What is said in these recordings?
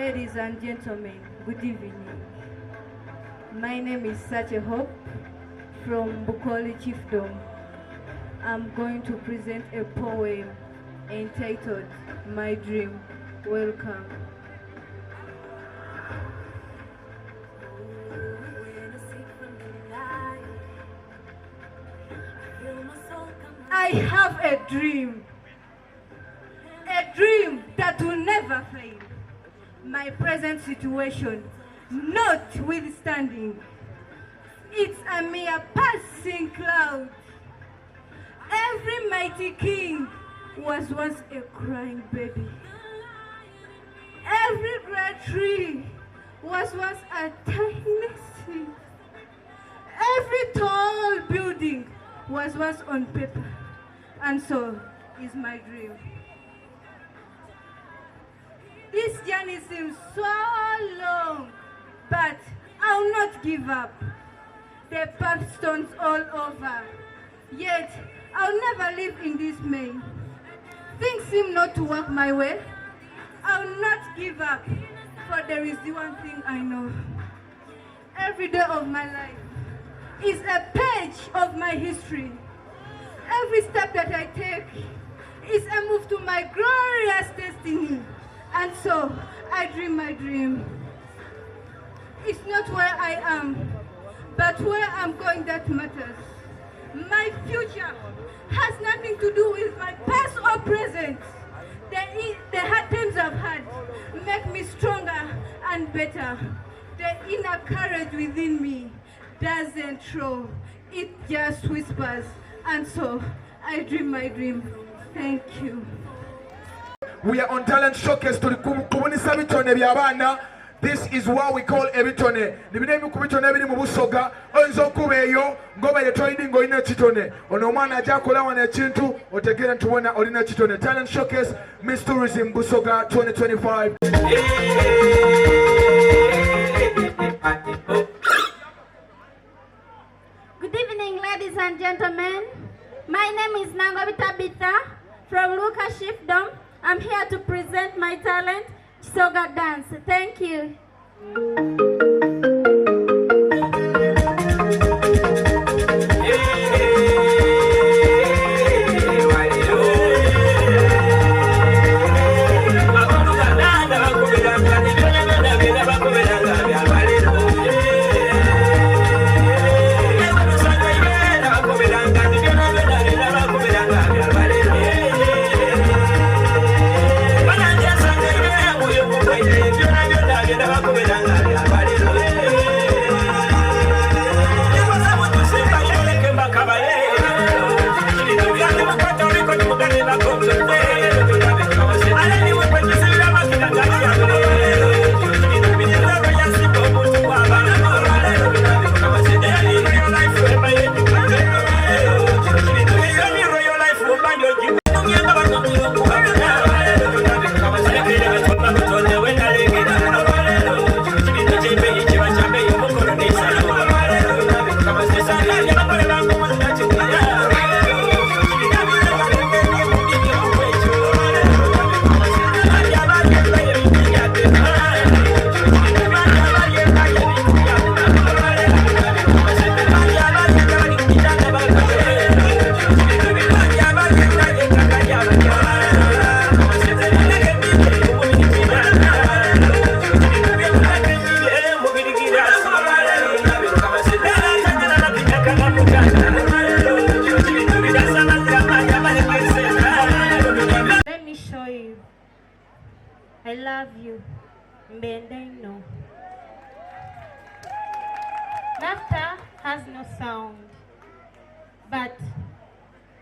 Ladies and gentlemen, good evening. My name is Sache Hope from Bukoli Chiefdom. I'm going to present a poem entitled My Dream. Welcome. I have a dream. A dream that will never fail. My present situation notwithstanding, it's a mere passing cloud. Every mighty king was once a crying baby. Every great tree was once a tiny seed. Every tall building was once on paper. And so is my dream. This journey seems so long, but I'll not give up. The path stones all over, yet I'll never live in dismay. Things seem not to work my way. I'll not give up, for there is the one thing I know. Every day of my life is a page of my history. Every step that I take is a move to my glorious destiny. And so I dream my dream. It's not where I am, but where I'm going that matters. My future has nothing to do with my past or present. The, the hard times I've had make me stronger and better. The inner courage within me doesn't show, it just whispers. And so I dream my dream. Thank you. We are on talent showcase tuli kubunisa bitone by'abaana. This is what we call ebitone. Nibino ebimu ku bitone ebiri mu Busoga. Oyinza okuba eyo ng'obaire toyidi ng'olina ekitone. Ono omwana ajja akola wano ekintu otegeere nti wona olina ekitone. Talent showcase Miss Tourism Busoga 2025. Good evening, ladies and gentlemen. My name is Nangobi Tabitha from Luka Chiefdom. I'm here to present my talent, Kisoga dance. Thank you. Let me show you. I love you. Mbenda inho. Laughter has no sound, but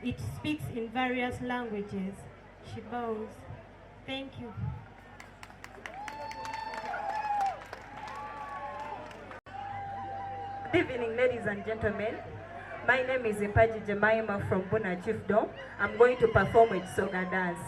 it speaks in various languages. She bows. Thank you. Good evening, ladies and gentlemen. My name is Mpaji Jemima from Buna Chiefdom. I'm going to perform a Kisoga dance.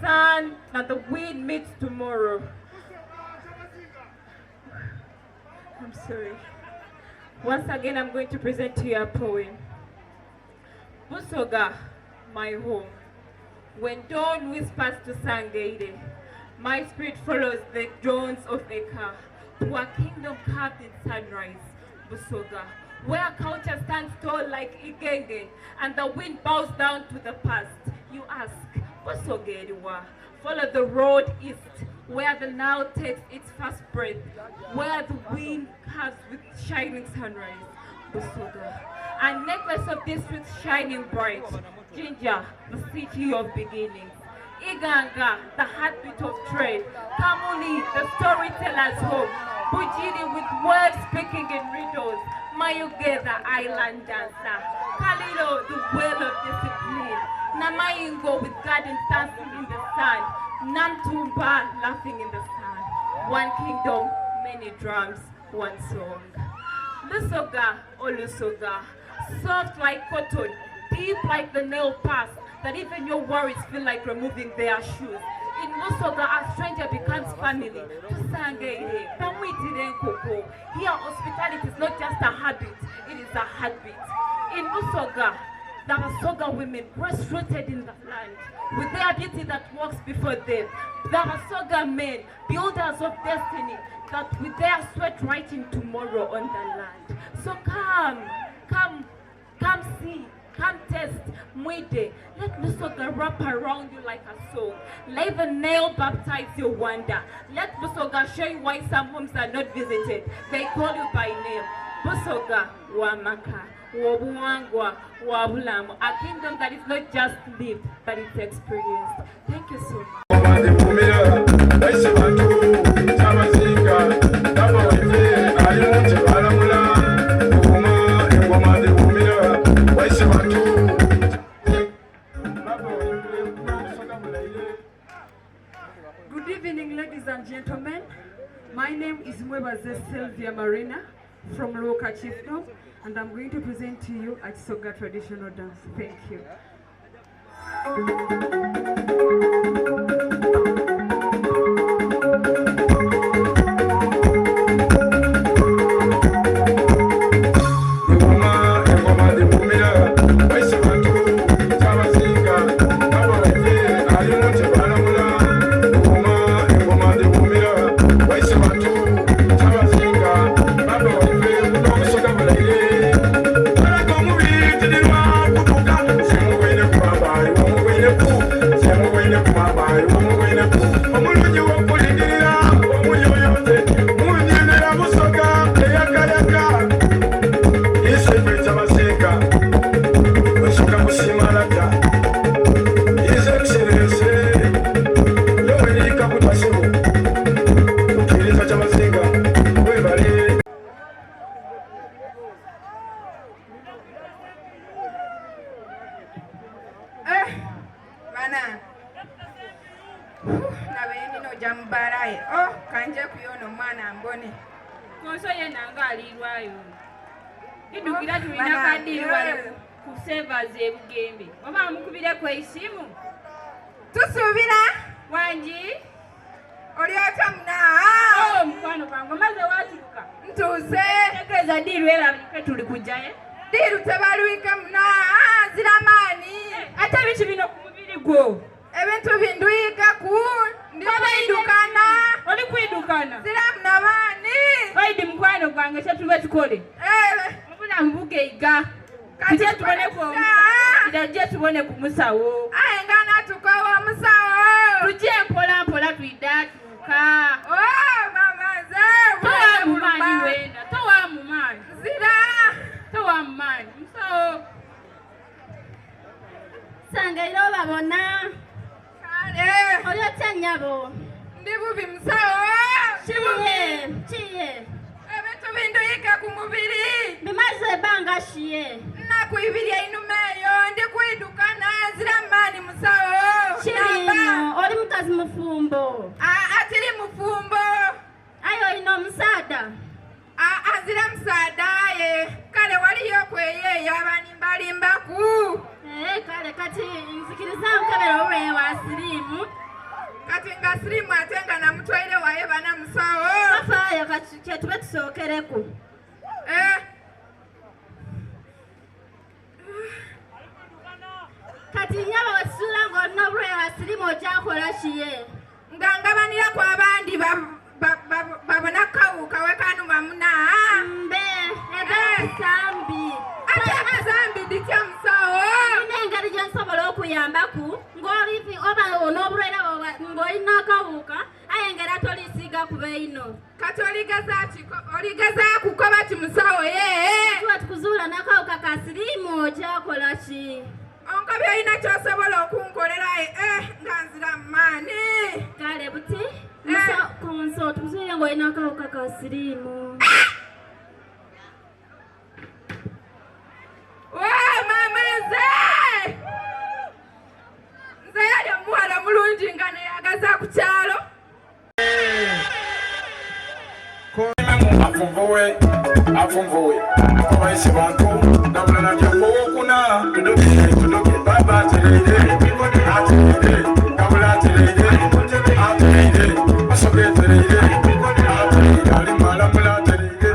Sun that the wind meets tomorrow. I'm sorry. Once again, I'm going to present to you a poem. Busoga, my home. When dawn whispers to Sangeire, my spirit follows the drones of Eka to a kingdom carved in sunrise, Busoga, where culture stands tall like Igenge and the wind bows down to the past. You ask, Busoga eriwa? Follow the road east, where the Nile takes its first breath, where the wind carves with shining sunrise. Busoga, a necklace of districts shining bright. Jinja, the city of beginnings. Iganga, the heartbeat of trade. Kamuli, the storyteller's home. Bujiri with words speaking in riddles. Mayuge, the island dancer. Kalilo, the well of discipline. Namayingo with gardens dancing in the sun. Nantumba laughing in the sun. One kingdom, many drums, one song. Lusoga, oh Lusoga, soft like cotton, deep like the nail pass, that even your worries feel like removing their shoes. In Lusoga, a stranger becomes family. Tusangeire, bamwitire enkoko. Here, hospitality is not just a habit, it is a heartbeat. In Lusoga, the Basoga women, grace rooted in the land, with their beauty that walks before them. The Basoga men, builders of destiny, that with their sweat writing tomorrow on the land. So come, come, come see, come test, Mwide. Let Busoga wrap around you like a song. Let the nail baptize your wonder. Let Busoga show you why some homes are not visited. They call you by name. Busoga Wamaka. Wobuwangwa Wabulamu, a kingdom that is not just lived, but it's experienced. Thank you so much. Good evening, ladies and gentlemen. My name is Mwebaze Sylvia Marina from Luoka Chiefdom, and I'm going to present to you a Kisoga traditional dance. Thank you. Eh, bana nabe ndino oja mubalaye oh kanje kuyona omwana mbone Konso yenna nga alirwayo. Idukira Oh, tulina bana, kadiru wano eh. ku severs e Bugembe. Oba mukubireko esimu? Tusuubira. Wangi? Oli otya muna? Oh, mukwano gwange omaze watuuka. Ntuuse. Tegeeza ddiiru era bike tuli kujjayo. Diiru tebalwikemu na nzira maani. Ate biki bino ku mubiri gwo? Ebintu bindwikeku ndi kwidukana. Oli kwidukana? Nziramu na maani. Oidi mukwano gwange kyetube tukole. Eh. Obulamu bugeiga. Tujje tubone ku omusawo. Tujje tubone ku musawo. Aye nga natuka omusawo. Tujje mpola mpola twidda tuuka. Oh mama nze. Towa mu maanyi wena. Towa mu maanyi. Nzira. Towa mu maanyi. Musawo. Sangaire obabona. Kale. Oli otya nnyabo? Ndi bubi musawo. Kiye, kiye. Ebintu binduyike ku mubiri. Bimaze ebbanga kiye. Nnaku ibiri einuma eyo ndi kwidukana nzira maani musawo. Kiri ino, oli mukazi mufumbo. Aa tiri mufumbo. Aye olina omusaadha? Aa nzira musaadha aye kale waliyo okweyeeya abanimbalimbaku. Ee kale kati nzikiriza nkebere obulwaire bwa siriimu. Kati nga siriimu ate nga namutwaire waye bana musawo. Tofaayo kati kyetube tusookereku. Eh. Kati nyaba wekisuula ng'olina obulwaire bwa siriimu okyakola kiye? Nga ngabaniraku abandi babona kawuka wekanuma muna. Mbe ebe sambi. Ate sambi ditya musawo? Nina engeri gye nsobola okuyambaku ng'oli oba n'obulwaire ng'olina akawuka aye ng'era tolisiiga kuba ino. Kati oligeza kukoba ki musawo ye? Tuba tukuzuula n'akawuka ka siriimu okyakola ki? Onkobye olina ky'osobola okunkolera eh nga nzira mu maani. Kale buti konso tukuzuulire ng'olina akawuka ka siriimu. Waa mama nze! Nze yali omuwala mulungi nga neyagaza ku kyalo. Afunvuwe, afunvuwe, abaise bantu, ndabula owokuna, tuduke, tuduke, baba atereire, atereire, ndabula atereire, atereire, asoge atereire, atereire, ali malamula atereire.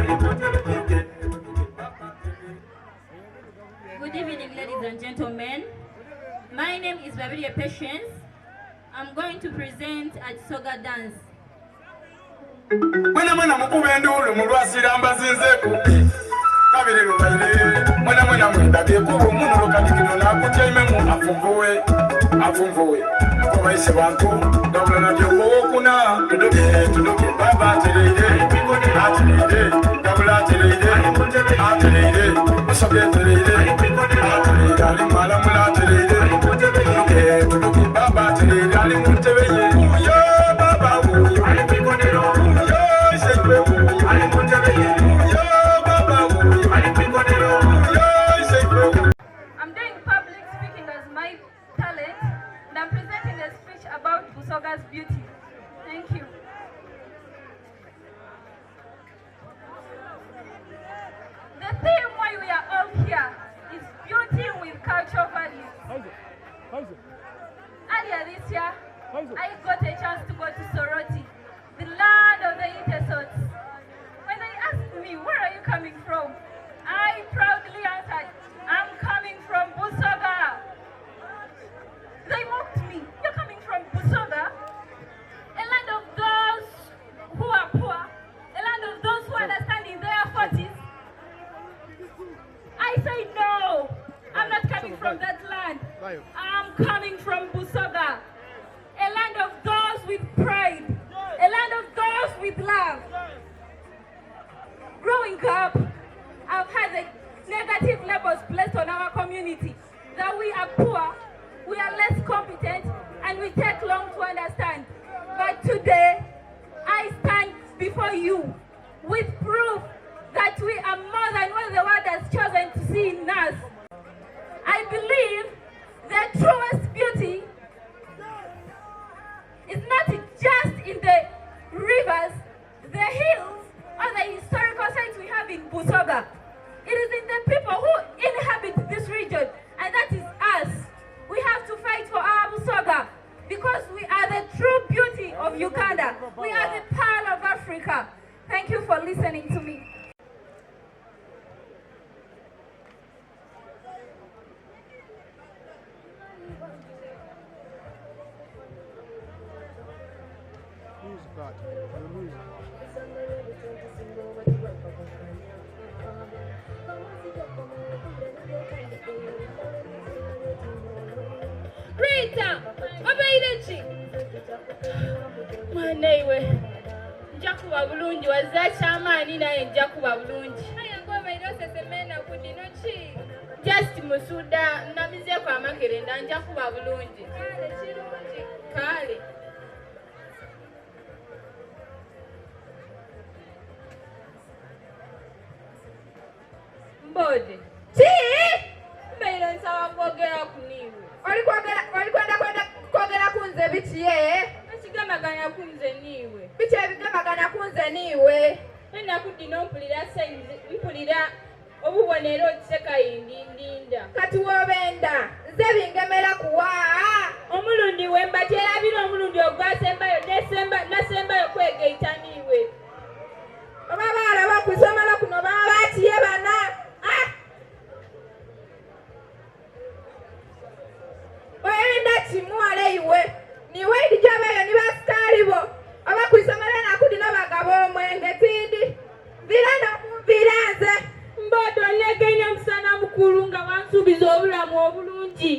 Good evening, ladies and gentlemen. My name is Babiria Patience. I'm going to present a Kisoga dance. Mwena mwena mukuba enduulu mu lwasira mbazinzeeku kabiri lubaire mwena mwena mwendabye kuba omuno lukadikino nakutyaimemu afunvuwe afunvuwe kubaise bantu gabula nabyo owokuna tuduke tuduke baba atereire atereire gabula atereire atereire musoge atereire atereire ali malamula atereire tuduke tuduke baba atereire ali mu ntebe ye yo baba wuyo yo isekwe wuyo yo baba wuyo yo isekwe wuyo. I'm doing public speaking as my talent, and I'm presenting a speech about Busoga's beauty. Thank you. The theme why we are all here is beauty with cultural values. Earlier this year, I got a chance to go to Soroti, the land of the Itesots. When they asked me, where are you coming from? I proudly answered, I'm coming from Busoga. They mocked me. You're coming from Busoga? A land of those who are poor, a land of those who understand in their 40s. I say no, I'm not coming from that land. I'm coming from Busoga, a land of those with pride, a land of those with love. Growing up, I've had the negative labels placed on our community that we are poor, we are less competent, and we take long to understand. But today, I stand before you with proof that we are more than what the world has chosen to see in us. I believe the truest beauty is not just in the rivers, the hills, or the historical sites we have in Busoga. It is in the people who inhabit this region, and that is us. We have to fight for our Busoga because we are the true beauty of Uganda. We are the pearl of Africa. Thank you for listening to me. Rita, obaire ki? Mwana iwe nja kuba bulungi wazza kyamaani naye nja kuba bulungi. Aye ng'obaire osesema enaku dhino ki? Just musuda namizeeko amakerenda nja kuba bulungi. Kale kirungi. Kale. Mbode. Ki? Mbaire nsaba kwogera ku niiwe. Oli kwogera oli kwenda kwenda kwogera ku nze biki ye? Ekigemagana ku nze niiwe. Biki ebigemagana ku nze niiwe? Ennaku dhino mpulira signs mpulira obubonero otiseka ndinda. Kati w'obenda nze bingemera kuwa. Omulundi wemba kyerabira omulundi ogwasembayo nesemba nasembayo kwegaita niiwe. Oba baalaba ku isomero kuno baba bakiye bana. Ah! Oyenda kimuwala iwe niwe idi gyabayo ni basikaali bo oba ku isomero enaku dhino bagaba omwenge tindi nvira nokunviira nze. Mbodo negaine musana mukulu nga wansuubiza obulamu obulungi.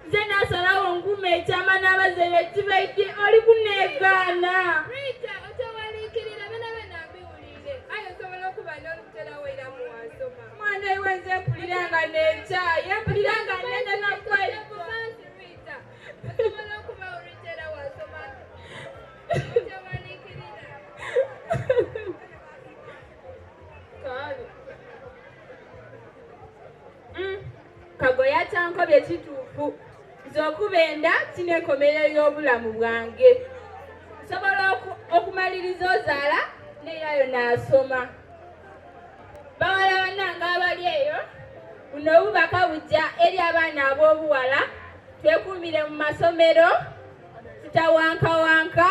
Nze nasalawo ngume ekyama n'abazaire kibaidye oli kuneegaana. Rita, otewaliikirira bena bena mbiwulire. Aye osobola okuba n'olutera wairamu wasoma. Mwana iwe nze mpulira nga nekyaye mpulira nga nenda nakwetwa. Rita, osobola okuba olutera wasoma. Otewaliikirira. Kale. Kagoya kyankobye kituufu. Nze okubenda kino enkomerero y'obulamu bwange. Nsobola okumaliriza ozaala neyayo n'asoma. Bawala bannange abali eyo, buno obubaka bujja eri abaana ab'obuwala, twekuumire mu masomero, tutawankawanka,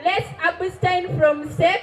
let's abstain from sex.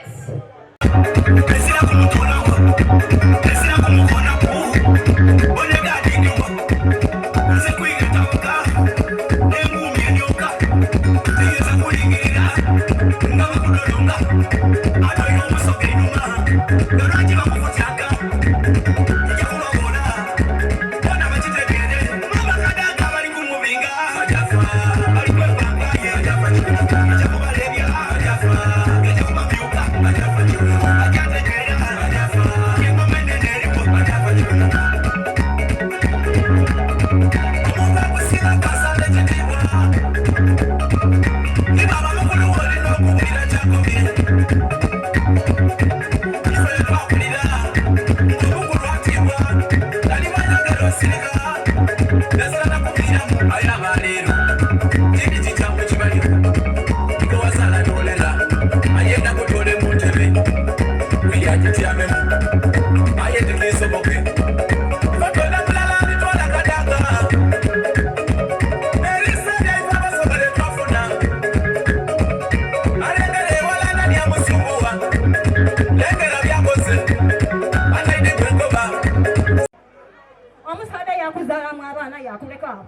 Omusaadha yakuzaalamu abaana yakuleka awo.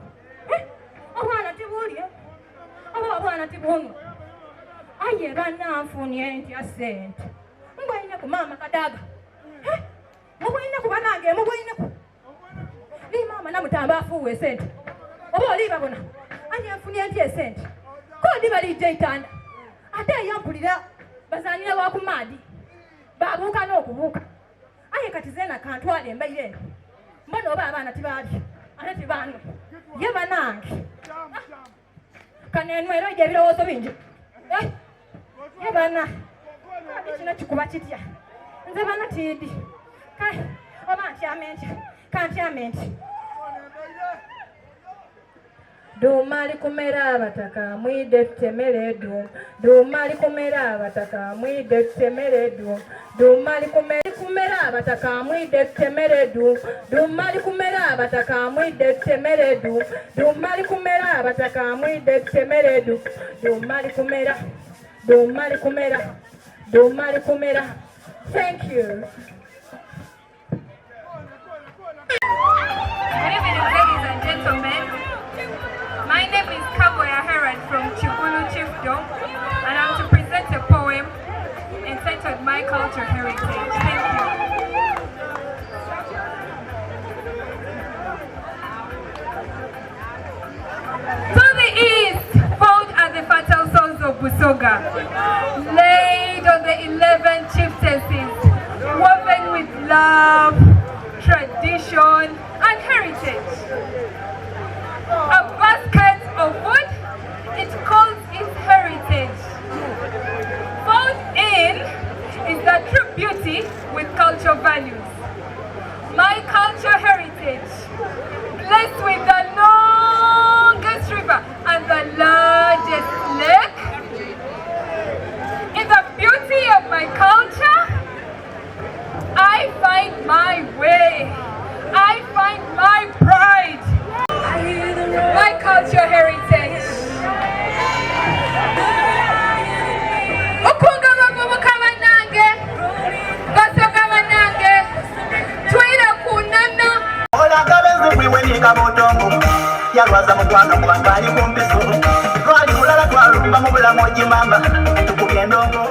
Obwana tibulye oba obwana tibunwa. Aye bananfunye ntya sente mbwaineku maama Kadaga. Mubwaineku banange mubwaineku ni maama namutamba afuuwa esente oba olibabona. Aye nfunye ntya esente kodi balijja itanda ate eyo mpulira bazanira wa ku maadi babuuka n'okubuuka. Aye kati zeena kantwala embaire eno mbona oba abaana tibalya ate tibanwe ye banange kano enwero egyo ebirowoozo bingi. Ye bana kino kikuba kitya nze bana tiidi kale oba ntyame ntya kantyame nti Duma likumera abataka mwide tutemere duma. Duma likumera abataka mwide tutemere duma. Duma likumera abataka mwide tutemere duma. Duma likumera abataka mwide tutemere duma. Duma likumera abataka mwide tutemere duma. Duma likumera. Duma likumera. Duma likumera. Thank you. Good evening, ladies and gentlemen. My name is Kagoya Herod from Chikulu Chiefdom, and I'm to present a poem. culture heritage. Thank you. To the east, found are the fertile sons of Busoga, laid on the 11 chieftaincies, woven with love, tradition, and heritage. A basket of wood, it calls its heritage. Found in is the true beauty with cultural values. My cultural heritage, blessed with the longest river and the largest lake. In the beauty of my culture, I find my way. I find my pride. My cultural heritage. Okunga abavubuka bannange, Basoga bannange, twira kunana. Yalwaza mukwano kubanga ali kumpiso twali mulala twalumba mu bulamu ogimamba tukubye endongo.